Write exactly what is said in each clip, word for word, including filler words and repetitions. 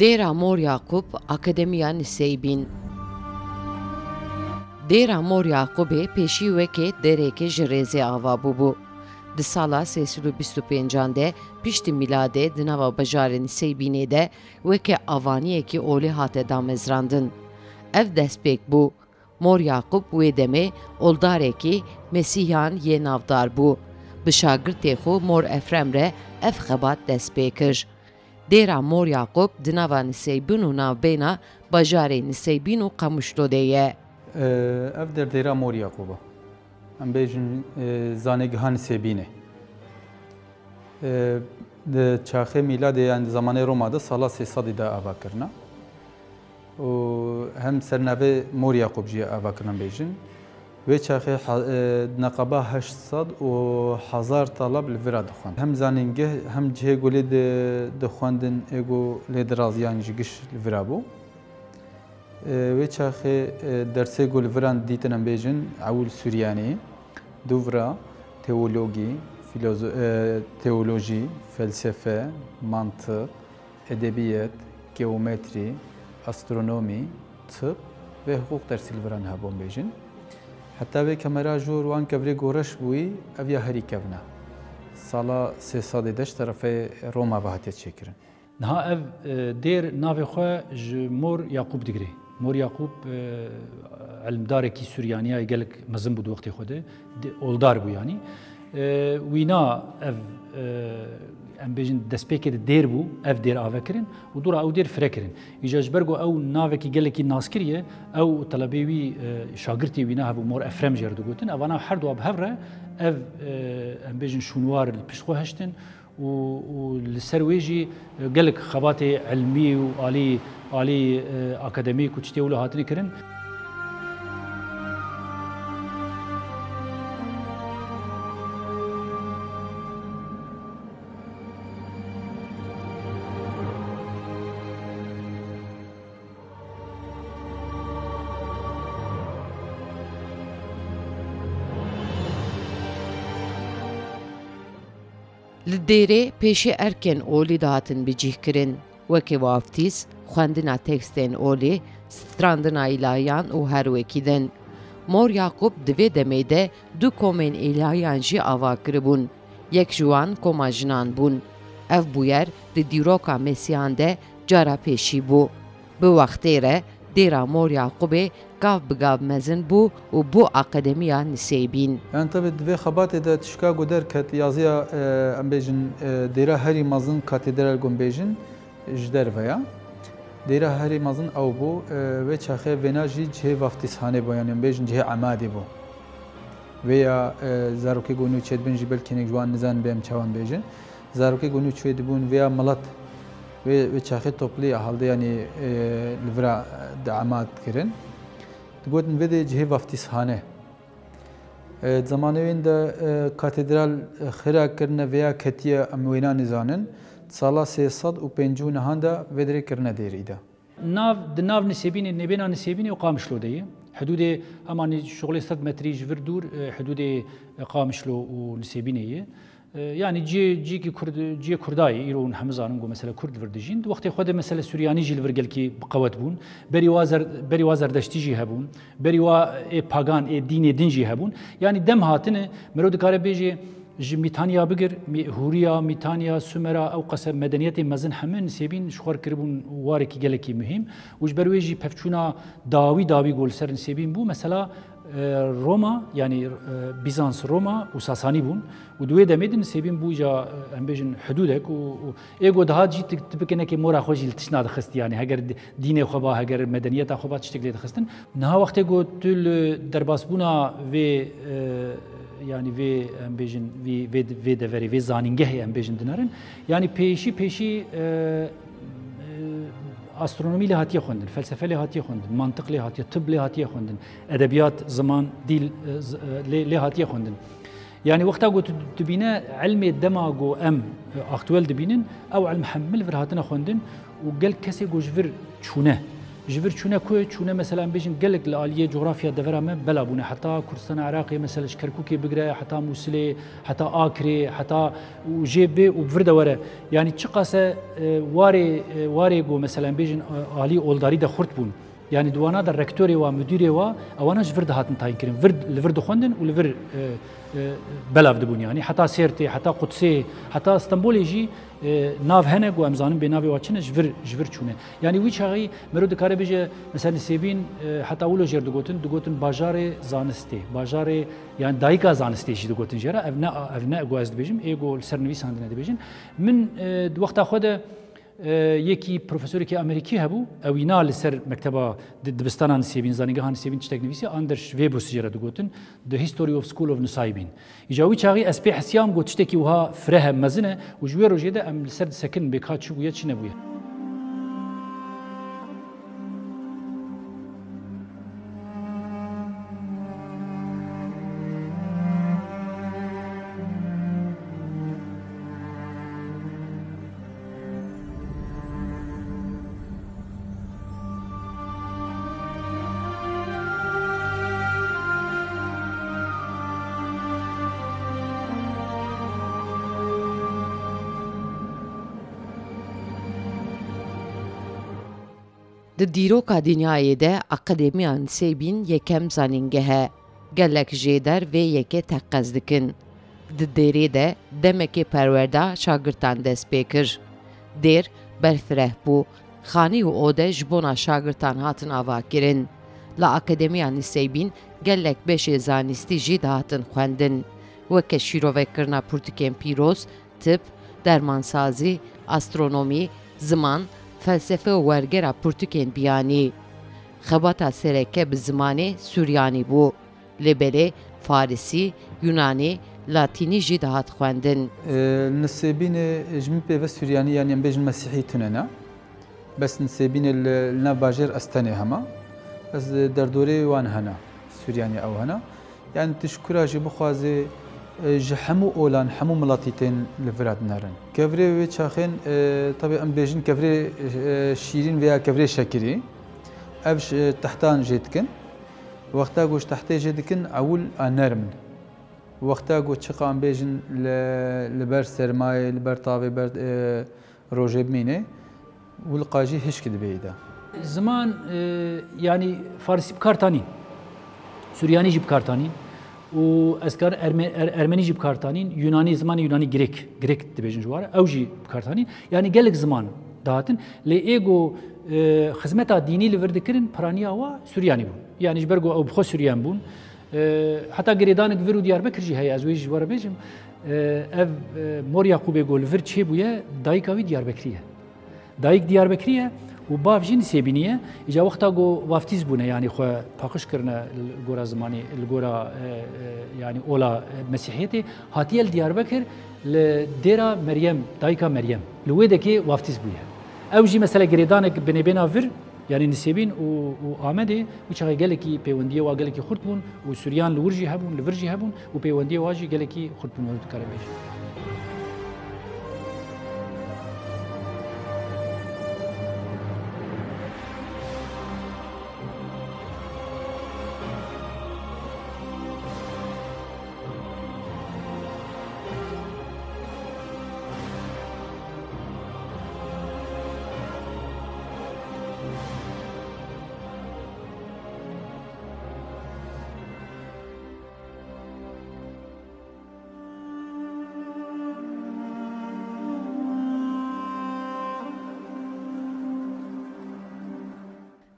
Dêra Mor Yaqûb, Akademiya Niseybîn. Dêra Mor Yaqûbê pêşî weke dereke ji rêzê ava bûbû. Di sala sê sed û bîst û pêncan de piştî mîladê di nava bajarê Niseybînê de weke avaniyekî olî hate damezrandin. Ev destpêk bû. Mor Yaqûb wê demê oldarekî mesîhiyan yê navdar bû. Bi şagirtê xwe Mor Efrem re ev xebat dest pê kir. Dêra Mor Yaqûb di nava Niseybîn û navbeyna bajarê Niseybîn û Qamişlo de ye. Ev der dêra Mor Yaqûb e. Em bêjin, e, zanîngeha Nisêbînê. E, di çaxê mîladê, yani di zamanê Roma de sala sê sedî de ava kirina. Û hem ser navê Mor Yaqûb jî ava kirina bêjin. Wê çaxê ha-, e, neqeba heşt sed û hezar talab li vira dixwend. Hem zanîngeh, hem cihê ku lê di-, dixwendin, ê ku lê diraziyan jî giş li vira bû. E, wê çaxê, e, dersê ku li viran dîtin em bêjin, ewil Suryanî, dûvra, teologî, filozo-, e, teolojî, felsefe, mantiq, edebiyat, geometrî, astronomî, tib ve hiqûq dersî li viran hebûn bêjin. Heta vê kemera jor wan kevirê ku reş bûyî, ev ya herî kevn e. Sala sê sedê de ji terefê Roma ve hatiye çêkirin. Niha ev, e, dêr navê xwe ji Mor Yaqûb digire. Mor Yaqûb, e, ilimdarekî Suryanî ya gelek mezin bû di wextê xwe de. Di-, oldar bû yanî. E, wîna ev, e, em bêjin destpêkê de dêr bû, ev dêr ave kirin û dûra ew dêr fire kirin. Îja ji ber ku ew navekî gelekî naskirî ye, ew û telebê wî, e, şagirtê wîna hebû, Mor Efrem jê re digotin. Evana her dua bi hev re ev, e, em bêjin şûnwar li pişt xwe hiştin. û, û li ser wê jî gelek xebatê ilmî û alî, alî, e, akademîk û tiştê wilo hatine kirin. Li dêrê pêşî erkên olî dihatin bicîhkirin, wekî waftîz, xwendina tekstên olî, strandina îlahiyan û her wekî din. Mor Yaqûb di vê demê de du komên îlahiyan jî ava kiribûn. Yek ji wan koma jinan bûn. Ev bûyer di dîroka Mesîhan de cara pêşî bû. Bi wextê re dêra Mor Yaqûbê gav bi gav mezin bû û bû akademiya Nisêbîn. Yani tabi di vê xebatê de tişka ku derket yaziya, e, em bêjin, e, dêra herî mezin katedral ku em bêjin ji derve ya. Dêra herî mezin ew bû, e, wê çaxê vêna jî cihê vaftîshanê bû, yani em bêjin cihê emadê bû. Vê ya, e, zarokê ku nû çêdibin jî belkî hinek ji wan nizanin bê em çawan bêjin. Zarokê ku nû çêdibûn vê ya milet wê, wê çaxê toplî halde, yanî, e, li vira, e, di emat kirin. Digotin vê dê cihê vaftîshane. E, di zamanê wên de, e, katedral, e, xira kirine vê ya ketiye em wêna nizanin. Di sala sê sed û pêncî û nehan de vê dirê kirine dêrî de. Nav, di nav Nisêbînê, nêbêna Nisêbînê û Qamişlo de ye. Hidûdê hemanî şixulê sed metrî ji vir dûr, e, hidûdê, e, Qamişlo û Nisêbînê ye. E, yanî ciyê, ciyekî Kurd, ciyê Kurda ye, îro hûn hemû zanin ku mesela Kurd li vir dijîn. Di wextê xwe de mesela Suryanî jî li vir gelkî bi qewet bûn. Berî wa Zer-, berî wa Zerdeştî jî hebûn. Berî wa ê pagan, ê dînê din jî hebûn. Yanî dem hatine, mero dikare bêje, ji Mîtanya bigir, Mî-, Hûriya, Mîtanya, Sumera, ew qese medeniyetê mezin hemû Nisêbîn ji xwe re kiribûn warekî gelekî muhîm û ji ber wê jî pevçûna dawî dawî ku li ser Nisêbîn bû, mesela, e, Roma, yanî, e, Bîzans, Roma û Sasanî bûn û di wê demê de Nisêbîn bû ca, e, em bêjin hidûdek û, û ê ku dihat jî tu, tu bikinekê mora xwe jî li tişt nadixist, yanî heger di-, dînê xwe ba, heger medeniyeta xwe ba tiştek lê dixistin. Niha wextê ku tu li derbasbûna vê, e, yanî vê, em bêjin, vî, vê, vê deverê, vê zanîngehê, em bêjin, dinerin, yanî pêşî pêşî, e, e, astronomî lê hatiye xwendin, felsefe lê hatiye xwendin, mantiq lê hatiye, tib lê hatiye xwendin, edebiyat, ziman, dîl, e, z-, e, lê, lê hatiye xwendin. Yanî wexta ku tu dibîne ilmê dema ku em, e, aktuel dibînin, ew ilm hemû li vir hatine xwendin û gelek kesê ku ji vir çûne. Ji vir çûne ku, çûne mesela em bêjin gelek li aliyê cografya devera me bela bûne. Heta Kurdistana Iraqê mesela ji Kerkûkê bigire, heta Mûsilê, heta Akrê, heta û jê bê û bi vir de were. Yanî çiqas e, warê, e, warê ku mesela em bêjin, e, alî oldarî de xurt bûn. Yanî di wana de rektorê wa, müdîrê wa, ewana ji vir dihatin tayîn kirin. Vir, li vir dixwendin û li vir, e, e, belav dibûn yanî. Heta Sêrtê, heta Qudsê, heta Stenbolê jî, e, nav hene ku em zanin bê navê wa çi ne, ji vir, ji vir çûne. Yanî wî çaxî mero dikare bêje, mesela Nisêbîn, e, heta wilo jêr digotin, digotin bajarê zanistê, bajarê, yanî dayika zanistê jî digotin jê re. Ev ne, ev ne ku ez dibêjim, ê ku li ser nivîsandine dibêjin. Min, e, di wexta xwe de, e, yekî profesorekî Amerîkî hebû, ew îna li ser mekteba di-, dibistana Nisêbîn, zanîngeha Nisêbîn tiştek nivîsî, Anders Webus jê re digotin, The History of School of Nusaybin. Îca wî çaxî ez pê hesiyam got tiştekî wiha fireh e, mezin e û ji wê rojê de em li ser disekinin bê ka çi bûye, çi nebûye. Di dîroka dinyayê de Akademiya Nisêbîn yekem zanîngeh e. Gelek jêder vê yekê teqez dikin. Di dêrê de demekê perwerda şagirtan dest pê kir. Dêr berfireh bû. Xanî û ode ji bona şagirtan hatin avakirin. Li Akademiya Nisêbîn gelek beşê zanistî jî dihatin xwendin. Weke şîrovekirina pirtûkên pîroz, tib, dermansazî, astronomî, ziman, felsefe û wergera pirtûkên biyanî. Xebata sereke bi zimanê suryanî bû. Lê belê farisî, yunanî, latînî jî dihat xwendin. E, Nisêbînê ji min pê ve suryanî, yanî em bêjin mesîhî tune ne. Bes Nisêbînê li, li nav bajêr ez tenê hema. Ez derdorê wan hene, suryanî ew hene. Yanî tu ji kura jî bixwazê, e, ji hemû olan, hemû miletî tên li vira dinerin. Kevirê wê çaxên, e, tabî em bêjin kevirê, e, şîrîn veya kevirê şekirî. Ev ji tehtan jê dikin. Wexta ku ji tehtê jê dikin, ewil a nerm in. Wexta ku çiqa em bêjin li, li ber sermayê, li ber tavê, ber, e, rojê bimîne, wilqa jî hişk dibe îda. Ziman, e, yanî farisî bi kar tanîn. Suryanî jî bi kar tanîn. Û ez karin erme-, er-, ermenî jî bi kar tanîn. Yunanî, zimanê yunanî grek, grek dibêjin ji wara. Ew jî bi kar tanîn. Yanî gelek ziman dihatin. Lê ê ku, e, xizmeta dînî li vir dikirin, piraniya wa suryanî bûn. Yanî ji ber ku ew bi xwe suryan bûn. E, heta girêdanek vir û Diyarbekir jî heye, ez wê jî ji we re bêjim. E, ev, e, Mor Yaqûbê ku li vir çêbûye, dayika wî Diyarbekirî ye. Dayik Diyarbekirî ye û bav jî Nisêbînî ye. Îca wexta ku vaftîz bûne, yanî xwe paqij kirine li gora zimanî, li gora, e, e, yanî ola, e, Mesîhiyetê, hatiye li Diyarbekir li dêra Meryem, dayika Meryem. Li wê dekê vaftîz bûye. Ew jî mesela girêdanek binêbêna vir, yanî Nisêbîn û, û Amedê, û çaxê gelekî pêwendiyê wa gelekî xurt bûn û Suryan li wir jî hebûn, li vir jî hebûn û pêwendiyê wa jî gelekî xurt bûn, wek dikare bêjin.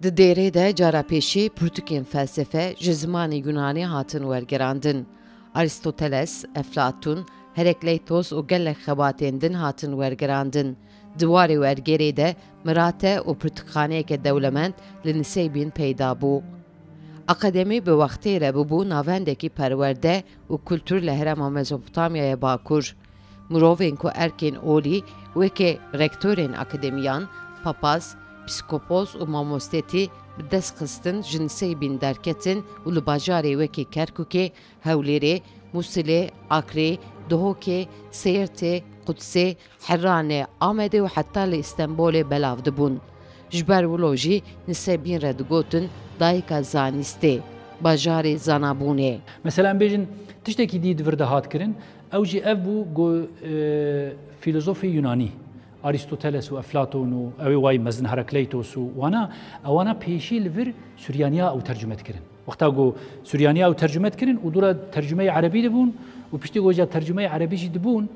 Di dêrê de cara pêşî pirtûkên felsefe ji zimanê yunanî hatin wergerandin. Aristoteles, Eflatûn, Herekleytos û gelek xebatên din hatin wergerandin. Di warê wergerê de mirate û pirtûkxaneyeke dewlemend li Niseybîn peyda bû. Akademî bi wextê re bûbû navendekî perwerde û kultur li herêma Mezopotamyaya Bakur. Mirovên ku erkên olî weke rektorên akademiyan, papaz, pîskopos û mamostetî bi dest xistin ji Niseybîn derketin û li bajarê wekî Kerkûkê, Hewlêrê, Mûsilê, Akrê, Duhokê, Sêrtê, Qudsê, Heranê, Amedê û heta li Îstenbolê belav dibûn. Ji ber wilo jî Nisêbîn re digotin dayika zanîstê, bajarê zanabûnê. Mesela em bêjin tiştekî dî di vir de hat kirin, ew jî ev bû ku, e, fîlozofê Yunanî, Aristoteles û Eflaton û ew ê wayî mezin Herakleitos û wana, ewana pêşî li vir Suryaniya ew tercume dikirin. Wexta ku Suryaniya ew tercume dikirin û dûra tercumeyê Erebî dibûn û piştî ku ja tercumeyê Erebî jî dibûn,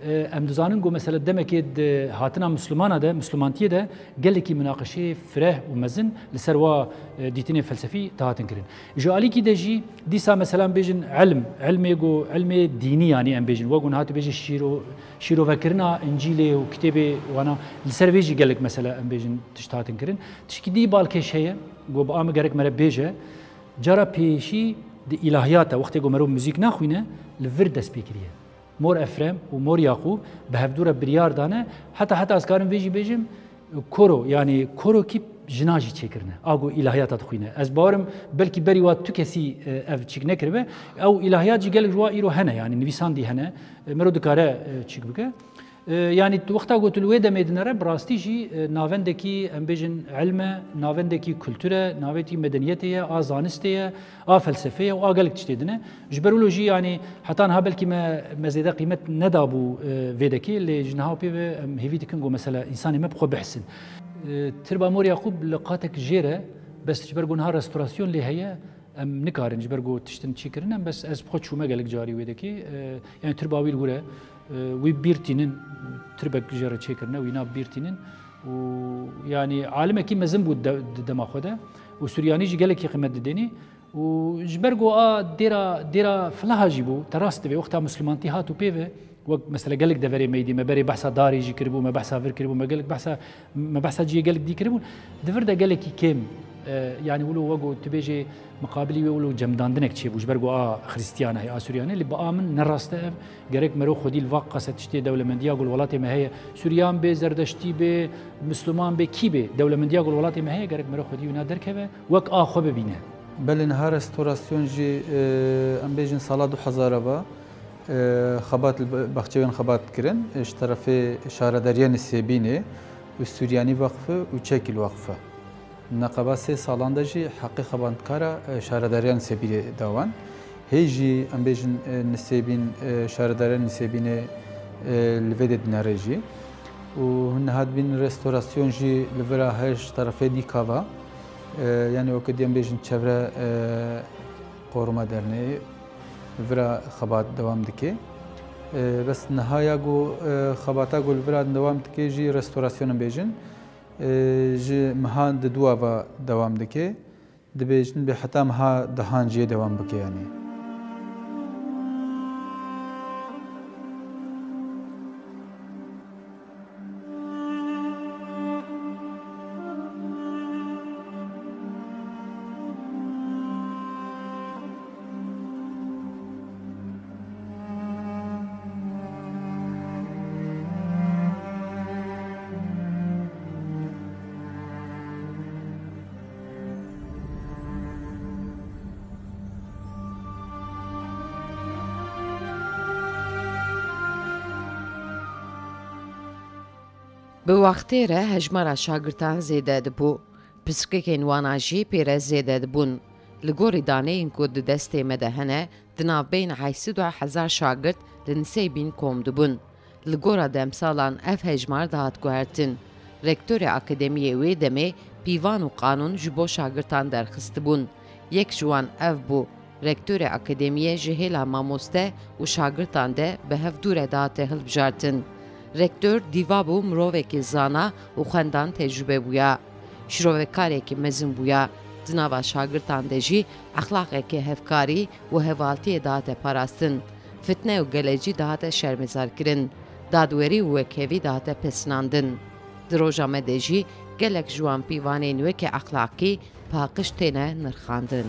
e, em dizanin ku mesela demekê di hatina Mislimana de, Mislimantiyê de gelekî minaqeşeyê fireh û mezin li ser wa, e, dîtinê felsefî dihatin kirin. Ji alîkî de jî dîsa mesela em bêjin ilm, ilmê ku, ilmê dînî yanî em bêjin, wek ku niha tu bêjî şîro-, şîrovekirina Încîlê û kitêbê wana, li ser vê jî gelek mesela em bêjin tişt hatin kirin. Tişkî dî balkêş heye, ku bi a min gerek me re bêje, cara pêşî di îlahiyata, wextê ku merov muzîk naxwîne, li vir dest pê kiriye. Mor Efrem û Mor Yaqûb bi hevdû re biryar dane, heta, heta ez karim vê jî bêjim, koro, yanî korokî jina jî çêkirine. A ku îlahiyata dixwîne. Ez bawerim belkî berî wa tu kesî, e, ev çîk nekiribe. Ew îlahiyat jî gelek ji wa îro hene, yanî nivîsandî hene. E, mero dikare, e, çîk bike. E, yanî tu wexta ku tu li wê demê dinere, bi rastî jî, e, navendekî, em bêjin, ilm e, navendekî kultur e, navendekî medeniyetê ye, a zanistê ye, a felsefê ye û a gelek tiştê din e. Ji ber wilo jî, yanî heta niha belkî me, me zêde qîmet nedabû, e, vê dekê, lê ji niha pê ve em hêvî dikin ku mesela însanê me bi xwe bihisin. E, Tirba Mor Yaqûb li qatek jêr e, bes ji ber ku niha restorasyon lê heye, em nikarin ji ber ku tiştin çî kirin, em bes ez bi xwe çûme gelek carî wê dekê. E, yanî tirba wî li wir e, e, wî bîr tînin, tirbek jê re çêkirine, wî nav bîr tînin. Û yanî alimekî mezin bû de-, di dema xwe de. Û Suryanî jî gelekî qîmet didênî. Û ji ber ku a dêra, dêra Filaha jî bû, te rast divê, wexta Mislimantî hat û pê ve, wek mesela gelek deverê meydî, me berê behsa darê jî kiribû, me behsa vir kiribû, me gelek behsa, me behsa cihê gelek dî kiribûn. Di vir de gelekî kêm, e, yanî wilo wek ku tu bêjê miqabilî wê wilo cemdandinek çêbû, ji ber ku a Xristiyan e, a Suryan e, lê bi a min ne rast e ev, gerek mero xwedî li va qase tiştê dewlemendiya ku li welatê me heye, Suryan bê, Zerdeştî bê, Misliman bê, kî bê, dewlemendiya ku li welatê me heye, gerek mero xwedî wîna derkeve, wek a xwe bibîne. Belê niha restorasyon jî, e, em bêjin sala du hezar ve, e, xebat li be-, baxçeyên xebat kirin, e, ji terefê Şaredariya Nisêbînê û Suryanî Vakfı û Çekil Vakfı. Neqeba sê salan de jî heqê xebatkara, e, Şaredariya Nisêbînê dawan. Hê jî em bêjin, e, Nisêbîn, e, Şaredariya Nisêbînê, e, li vê de dinere jî. Û hûn niha dibînin restorasyon jî li vira her ji terefê dîka ve, e, yanî weke diyem bêjin çevre, e, Koruma Derneği li vira xebat dewam dike. E, bes niha ya ku, e, xebata ku li vira dewam dike jî restorasyon em bêjin, e, ji meha di dua ve dewam dike. Dibêjin bê heta meha dehan jê dewam bike yanî. Bi wextê re hejmara şagirtan zêde dibû. Pirsgirêkên wana jî pê re zêde dibûn. Li gorî daneyên ku di destê me de hene, di navbeyna heşt sed û hezar şagirt li Nisêbîn kom dibûn. Li gora demsalan ev hejmar dihat guhertin. Rektorê akademiyê wê demê pîvan û qanûn ji bo şagirtan derxistibûn. Yek ji wan ev bû. Rektorê akademiyê ji hêla mamoste û şagirtan de bi hevdû re dihate hilbijartin. Rektor dîva bû mirovekî zana û xwendan tecrûbe bûya. Şirovekarekî mezin bûya. Di nava şagirtan de jî exlaqekî hevkarî û hevaltiyê dihate parastin. Fitne û gelecî dihate şermezarkirin. Dadwerî û wekhevî dihate pesnandin. Di roja me de jî gelek ji wan pîvanên weke exlaqî paqij têne nirxandin.